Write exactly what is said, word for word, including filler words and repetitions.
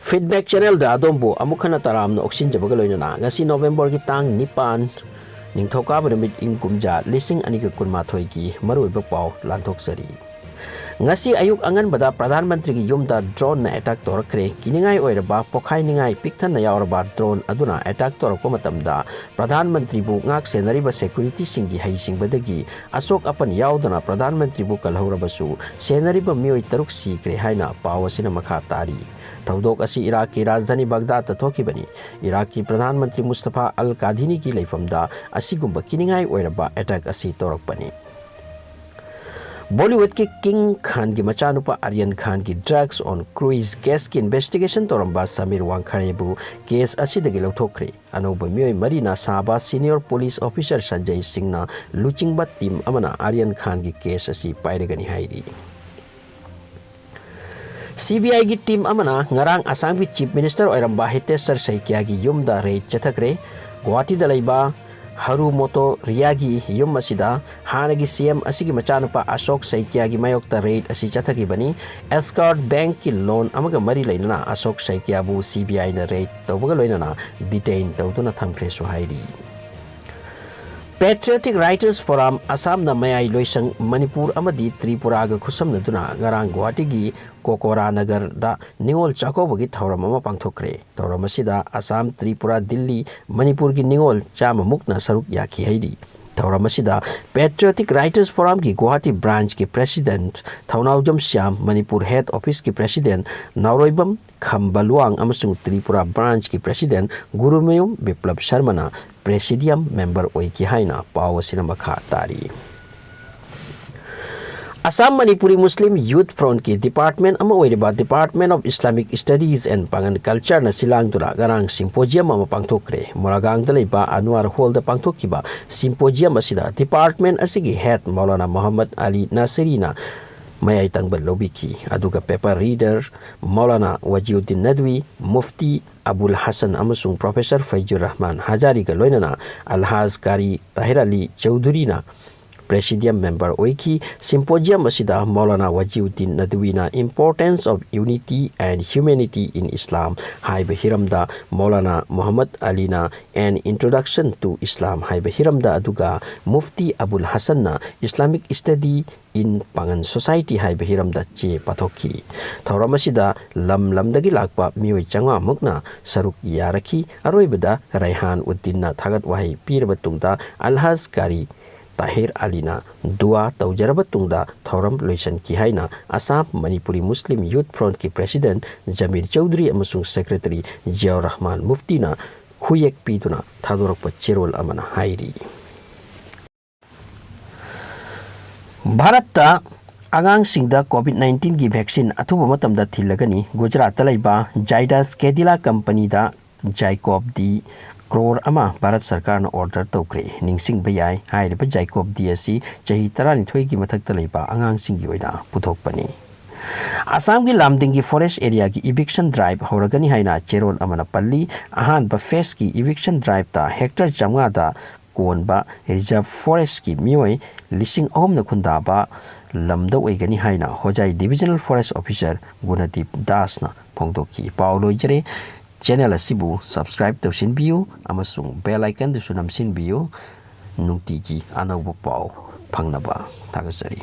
Feedback Channelꯗ ꯑꯗꯣꯝꯕꯨ ꯑꯃꯨꯛ ꯍꯟꯅ ꯇꯔꯥꯝꯅ ꯑꯣꯛꯁꯤꯟꯖꯕꯒ ꯂꯣꯏꯅꯅ ꯉꯁꯤ Novemberꯒꯤ ꯇꯥꯡ ꯅꯤꯄꯥꯟ, ꯅꯤꯡꯊꯧꯀꯥꯕ ꯅꯨꯃꯤꯠ, ꯏꯪ ꯀꯨꯝꯖꯥ ꯂꯤꯁꯤꯡ ꯑꯅꯤꯒ ꯀꯨꯟꯃꯥꯊꯣꯏꯒꯤ ꯃꯔꯨꯑꯣꯏꯕ ꯄꯥꯎ ꯂꯥꯟꯊꯣꯛꯆꯔꯤ꯫ ꯉꯁꯤ ꯑꯌꯨꯛ ꯑꯉꯟꯕꯗ ꯄ꯭ꯔꯙꯥꯟ ꯃꯟꯇ꯭ꯔꯤꯒꯤ ꯌꯨꯝꯗ droneꯅ attack ꯇꯧꯔꯛꯈ꯭ꯔꯦ꯫ ꯀꯤꯅꯤꯡꯉꯥꯏ ꯑꯣꯏꯔꯕ, ꯄꯣꯈꯥꯏꯅꯤꯡꯉꯥꯏ ꯄꯤꯛ ꯊꯟꯅ ꯌꯥꯎꯔꯕ drone ꯑꯗꯨꯅ attack ꯇꯧꯔꯛꯄ ꯃꯇꯝꯗ ꯄ꯭ꯔꯙꯥꯟ ꯃꯟꯇ꯭ꯔꯤꯕꯨ ꯉꯥꯛ ꯁꯦꯟꯅꯔꯤꯕ securityꯁꯤꯡꯒꯤ ꯍꯩꯁꯤꯡꯕꯗꯒꯤ ꯑꯁꯣꯛ ꯑꯄꯟ ꯌꯥꯎꯗꯅ ꯄ꯭ꯔꯙꯥꯟ ꯃꯟꯇ꯭ꯔꯤꯕꯨ ꯀꯜꯍꯧꯔꯕꯁꯨ, ꯁꯦꯟꯅꯔꯤꯕ ꯃꯤꯑꯣꯏ ꯇꯔꯨꯛ ꯁꯤꯈ꯭ꯔꯦ ꯍꯥꯏꯅ ꯄꯥꯎ ꯑꯁꯤꯅ ꯃꯈꯥ ꯇꯥꯔꯤ꯫ ꯊꯧꯗꯣꯛ ꯑꯁꯤ ꯏꯔꯥꯛꯀꯤ ꯔꯥꯖꯙꯥꯅꯤ ꯕꯒꯗꯥꯗꯇ ꯊꯣꯛꯈꯤꯕꯅꯤ꯫ ꯏꯔꯥꯛꯀꯤ ꯄ꯭ꯔꯙꯥꯟ ꯃꯟꯇ꯭ꯔꯤ ꯃꯨꯁꯇꯐꯥ ꯑꯜ ꯀꯥꯙꯤꯅꯤꯒꯤ ꯂꯩꯐꯝꯗ ꯑꯁꯤꯒꯨꯝꯕ ꯀꯤꯅꯤꯡꯉꯥꯏ ꯑꯣꯏꯔꯕ attack ꯑꯁꯤ ꯇꯧꯔꯛꯄꯅꯤ꯫ ꯕꯣꯂꯤꯋꯨꯗꯀꯤ ꯀꯤꯡ ꯈꯥꯟꯒꯤ ꯃꯆꯥꯅꯨꯄꯥ ꯑꯥꯔꯌꯟ ꯈꯥꯟꯒꯤ drugs on cruise caseꯀꯤ investigation ꯇꯧꯔꯝꯕ ꯁꯃꯤꯔ ꯋꯥꯡꯈꯔꯦꯕꯨ case ꯑꯁꯤꯗꯒꯤ ꯂꯧꯊꯣꯛꯈ꯭ꯔꯦ꯫ ꯑꯅꯧꯕ ꯃꯤꯑꯣꯏ ꯃꯔꯤꯅ ꯁꯥꯕ senior police officer ꯁꯟꯖꯌ ꯁꯤꯡꯅ ꯂꯨꯆꯤꯡꯕ team ꯑꯃꯅ ꯑꯥꯔꯌꯟ ꯈꯥꯟꯒꯤ case ꯑꯁꯤ ꯄꯥꯏꯔꯒꯅꯤ ꯍꯥꯏꯔꯤ꯫ CBIꯒꯤ team ꯑꯃꯅ ꯉꯔꯥꯡ ꯑꯁꯥꯝꯒꯤ Chief Minister ꯑꯣꯏꯔꯝꯕ ꯍꯤꯇꯦꯁꯔ ꯁꯩꯀ꯭ꯌꯥꯒꯤ ꯌꯨꯝꯗ raid ꯆꯠꯊꯈ꯭ꯔꯦ꯫ ꯒꯨꯋꯥꯍꯥꯇꯤꯗ ꯂꯩꯕ ꯍꯔꯨ ꯃꯣꯇꯣ ꯔꯤꯌꯥꯒꯤ ꯌꯨꯝ ꯑꯁꯤꯗ ꯍꯥꯟꯅꯒꯤ CM ꯑꯁꯤꯒꯤ ꯃꯆꯥꯅꯨꯄꯥ ꯑꯁꯣꯛ ꯁꯩꯀ꯭ꯌꯥꯒꯤ ꯃꯥꯌꯣꯛꯇ raid ꯑꯁꯤ ꯆꯠꯊꯈꯤꯕꯅꯤ꯫ Escort bankꯀꯤ loan ꯑꯃꯒ ꯃꯔꯤ ꯂꯩꯅꯅ ꯑꯁꯣꯛ ꯁꯩꯀ꯭ꯌꯥꯕꯨ CBIꯅ raid ꯇꯧꯕꯒ ꯂꯣꯏꯅꯅ detain ꯇꯧꯗꯨꯅ ꯊꯝꯈ꯭ꯔꯦꯁꯨ ꯍꯥꯏꯔꯤ꯫ Patriotic Writers Forum ꯑꯁꯥꯝꯅ ꯃꯌꯥꯏ ꯂꯣꯏꯁꯪ ꯃꯅꯤꯄꯨꯔ ꯑꯃꯗꯤ ꯇ꯭ꯔꯤꯄꯨꯔꯥꯒ ꯈꯨꯠꯁꯝꯅꯗꯨꯅ ꯉꯔꯥꯡ ꯒꯨꯋꯥꯍꯥꯇꯤꯒꯤ ꯀꯣꯀꯣꯔꯥꯅꯒꯔꯗ ꯅꯤꯉꯣꯜ ꯆꯥꯛꯀꯧꯕꯒꯤ ꯊꯧꯔꯝ ꯑꯃ ꯄꯥꯡꯊꯣꯛꯈ꯭ꯔꯦ꯫ ꯊꯧꯔꯝ ꯑꯁꯤꯗ ꯑꯁꯥꯝ, ꯇ꯭ꯔꯤꯄꯨꯔꯥ, ꯗꯤꯜꯂꯤ, ꯃꯅꯤꯄꯨꯔꯒꯤ ꯅꯤꯉꯣꯜ ꯆꯥꯝꯃꯃꯨꯛꯅ ꯁꯔꯨꯛ ꯌꯥꯈꯤ ꯍꯥꯏꯔꯤ꯫ ꯊꯧꯔꯝ ꯑꯁꯤꯗ Patriotic Writers Forumꯒꯤ ꯒꯨꯋꯥꯍꯥꯇꯤ branchꯀꯤ president ꯊꯧꯅꯥꯎꯖꯝ ꯁ꯭ꯌꯥꯝ, ꯃꯅꯤꯄꯨꯔ head officeꯀꯤ president ꯅꯥꯎꯔꯣꯏꯕꯝ ꯈꯝꯕꯂꯨꯋꯥꯡ ꯑꯃꯁꯨꯡ Tripura branchꯀꯤ president Gurumayum ꯕꯤꯄ꯭ꯂꯕ ꯁꯔꯃꯅ presidium member ꯑꯣꯏꯈꯤ ꯍꯥꯏꯅ ꯄꯥꯎ ꯑꯁꯤꯅ ꯃꯈꯥ ꯇꯥꯔꯤ꯫ ꯑꯁꯥꯝ ꯃꯅꯤꯄꯨꯔꯤ ꯃꯨꯁꯂꯤꯝ Youth Frontꯀꯤ department ꯑꯃ ꯑꯣꯏꯔꯤꯕ Department of Islamic Studies and ꯄꯥꯉꯟ Cultureꯅ ꯁꯤꯜ ꯂꯥꯡꯗꯨꯅ ꯉꯔꯥꯡ symposium ꯑꯃ ꯄꯥꯡꯊꯣꯛꯈ꯭ꯔꯦ꯫ ꯃꯣꯔꯥꯒꯥꯡꯗ ꯂꯩꯕ ꯑꯟꯋꯥꯔ hallꯗ ꯄꯥꯡꯊꯣꯛꯈꯤꯕ symposium ꯑꯁꯤꯗ department ꯑꯁꯤꯒꯤ head ꯃꯧꯂꯥꯅꯥ ꯃꯣꯍꯝꯃꯗ ꯑꯂꯤ ꯅꯥꯁꯤꯔꯤꯅ ꯃꯌꯥꯏ ꯇꯪꯕ ꯂꯧꯕꯤꯈꯤ꯫ ꯑꯗꯨꯒ paper reader ꯃꯧꯂꯥꯅꯥ ꯋꯥꯖꯤꯎꯗꯤꯟ ꯅꯗꯋꯤ, ꯃꯨꯐꯇꯤ ꯑꯕꯨꯜ ꯍꯁꯟ ꯑꯃꯁꯨꯡ Professor ꯐꯩꯖꯨꯔ ꯔꯍꯃꯥꯟ ꯍꯖꯥꯔꯤꯒ ꯂꯣꯏꯅꯅ ꯑꯜꯍꯥꯖ ꯀꯥꯔꯤ ꯇꯥꯍꯤꯔ ꯑꯂꯤ ꯆꯧꯙꯨꯔꯤꯅ Presidium member ꯑꯣꯏꯈꯤ꯫ Symposium ꯑꯁꯤꯗ Maulana ꯋꯥꯖꯤꯎꯗꯤꯟ ꯅꯗꯋꯤꯅ Importance of Unity and Humanity in Islam ꯍꯥꯏꯕ ꯍꯤꯔꯝꯗ, ꯃꯧꯂꯥꯅꯥ ꯃꯨꯍꯝꯃꯗ ꯑꯂꯤꯅ An Introduction to Islam ꯍꯥꯏꯕ ꯍꯤꯔꯝꯗ, ꯑꯗꯨꯒ Mufti ꯑꯕꯨꯜ ꯍꯁꯟꯅ Islamic Study in Pangan Society ꯍꯥꯏꯕ ꯍꯤꯔꯝꯗ ꯆꯦ ꯄꯥꯊꯣꯛꯈꯤ꯫ ꯊꯧꯔꯝ ꯑꯁꯤꯗ ꯂꯝ ꯂꯝꯗꯒꯤ ꯂꯥꯛꯄ ꯃꯤꯑꯣꯏ ꯆꯥꯝꯃꯉꯥ ꯃꯨꯛꯅ ꯁꯔꯨꯛ ꯌꯥꯔꯛꯈꯤ꯫ ꯑꯔꯣꯏꯕꯗ ꯔꯩꯍꯥꯟ ꯎꯗꯤꯟꯅ ꯊꯥꯒꯠ ꯋꯥꯍꯩ ꯄꯤꯔꯕ ꯇꯨꯡꯗ ꯑꯜꯍꯥꯖ ꯀꯥꯔꯤ ꯇꯥꯍꯤꯔ ꯑꯂꯤꯅ ꯗꯨꯋꯥ ꯇꯧꯖꯔꯕ ꯇꯨꯡꯗ ꯊꯧꯔꯝ ꯂꯣꯏꯁꯤꯟꯈꯤ ꯍꯥꯏꯅ ꯑꯁꯥꯝ ꯃꯅꯤꯄꯨꯔꯤ ꯃꯨꯁꯂꯤꯝ ꯌꯨꯊ ꯐ꯭ꯔꯣꯟꯠꯀꯤ ꯄ꯭ꯔꯦꯁꯤꯗꯦꯟꯠ ꯖꯃꯤꯔ ꯆꯧꯙꯔꯤ ꯑꯃꯁꯨꯡ ꯁꯦꯀ꯭ꯔꯦꯇꯔꯤ ꯖꯤꯌꯥꯎꯔ ꯔꯍꯃꯥꯟ ꯃꯨꯐꯇꯤꯅ ꯈꯨꯌꯦꯛ ꯄꯤꯗꯨꯅ ꯊꯥꯗꯣꯔꯛꯄ ꯆꯦꯔꯣꯜ ꯑꯃꯅ ꯍꯥꯏꯔꯤ꯫ ꯚꯥꯔꯠꯇ ꯑꯉꯥꯡꯁꯤꯡꯗ ꯀꯣꯚꯤꯗ ꯅꯥꯏꯟꯇꯤꯟꯒꯤ ꯚꯦꯛꯁꯤꯟ ꯑꯊꯨꯕ ꯃꯇꯝꯗ ꯊꯤꯜꯂꯒꯅꯤ꯫ ꯒꯨꯖꯔꯥꯠꯇ ꯂꯩꯕ ꯖꯥꯏꯗꯁ ꯀꯦꯗꯤꯂꯥ ꯀꯝꯄꯅꯤꯗ ꯖꯥꯏꯀꯣꯞ ꯗꯤ ꯀ꯭ꯔꯣꯔ ꯑꯃ ꯚꯥꯔꯠ ꯁꯔꯀꯥꯔꯅ ꯑꯣꯔꯗꯔ ꯇꯧꯈ꯭ꯔꯦ꯫ ꯅꯤꯡꯁꯤꯡꯕ ꯌꯥꯏ, ꯍꯥꯏꯔꯤꯕ ꯖꯥꯏꯀꯣꯞ ꯗꯤ ꯑꯁꯤ ꯆꯍꯤ ꯇꯔꯥꯅꯤꯊꯣꯏꯒꯤ ꯃꯊꯛꯇ ꯂꯩꯕ ꯑꯉꯥꯡꯁꯤꯡꯒꯤ ꯑꯣꯏꯅ ꯄꯨꯊꯣꯛꯄꯅꯤ꯫ ꯑꯁꯥꯝꯒꯤ ꯂꯥꯝꯗꯤꯡꯒꯤ ꯐꯣꯔꯦꯁ꯭ꯠ ꯑꯦꯔꯤꯌꯥꯒꯤ ꯏꯚꯤꯛꯁꯟ ꯗ꯭ꯔꯥꯏꯚ ꯍꯧꯔꯒꯅꯤ ꯍꯥꯏꯅ ꯆꯦꯔꯣꯜ ꯑꯃꯅ ꯄꯜꯂꯤ꯫ ꯑꯍꯥꯟꯕ ꯐꯦꯖꯀꯤ ꯏꯚꯤꯛꯁꯟ ꯗ꯭ꯔꯥꯏꯚꯇ ꯍꯦꯛꯇꯔ ꯆꯥꯝꯃꯉꯥꯗ ꯀꯣꯟꯕ ꯔꯤꯖꯔꯚ ꯐꯣꯔꯦꯁ꯭ꯠꯀꯤ ꯃꯤꯑꯣꯏ ꯂꯤꯁꯤꯡ ꯑꯍꯨꯝꯅ ꯈꯨꯟꯗꯥꯕ ꯂꯝꯗ ꯑꯣꯏꯒꯅꯤ ꯍꯥꯏꯅ ꯍꯣꯖꯥꯏ ꯗꯤꯚꯤꯖꯅꯦꯜ ꯐꯣꯔꯦꯁ꯭ꯠ ꯑꯣꯐꯤꯁꯔ ꯒꯨꯅꯗꯤꯞ ꯗꯥꯁꯅ ꯐꯣꯡꯗꯣꯛꯈꯤ꯫ ꯄꯥꯎ ꯂꯣꯏꯖꯔꯦ꯫ ꯆꯦꯅꯦꯜ ꯑꯁꯤꯕꯨ ꯁꯕꯁꯀ꯭ꯔꯥꯏꯕ ꯇꯧꯁꯤꯟꯕꯤꯌꯨ ꯑꯃꯁꯨꯡ ꯕꯦꯜ ꯑꯥꯏꯀꯟꯗꯨꯁꯨ ꯅꯝꯁꯤꯟꯕꯤꯌꯨ꯫ ꯅꯨꯡꯇꯤꯒꯤ ꯑꯅꯧꯕ ꯄꯥꯎ ꯐꯪꯅꯕ꯫ ꯊꯥꯒꯠꯆꯔꯤ꯫